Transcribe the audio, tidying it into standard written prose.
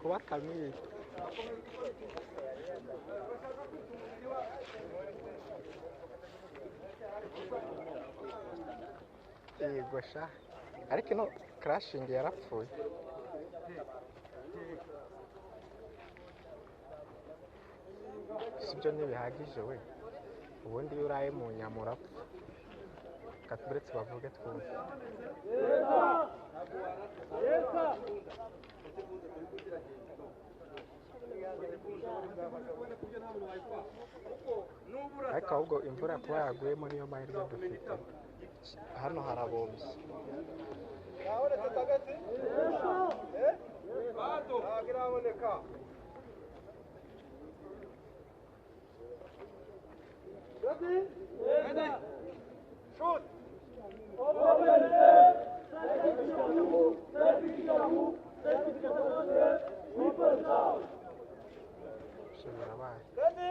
Kuba kamili. Yego sha, ariko ino crashing yarapfuye. Sibyo, ntibihagije we. Ubundi iyo uraye mu nyama urapfa. Reka turetse bavuge twumve. Ariko ahubwo imvura kuba yaguyemo niyo mahirwe dufite. Hano harabombye. Yabonetse tagati? Eh? Ntabwo iraboneka. Ready? Ready. Shoot. Ibyo birabaye. Ready?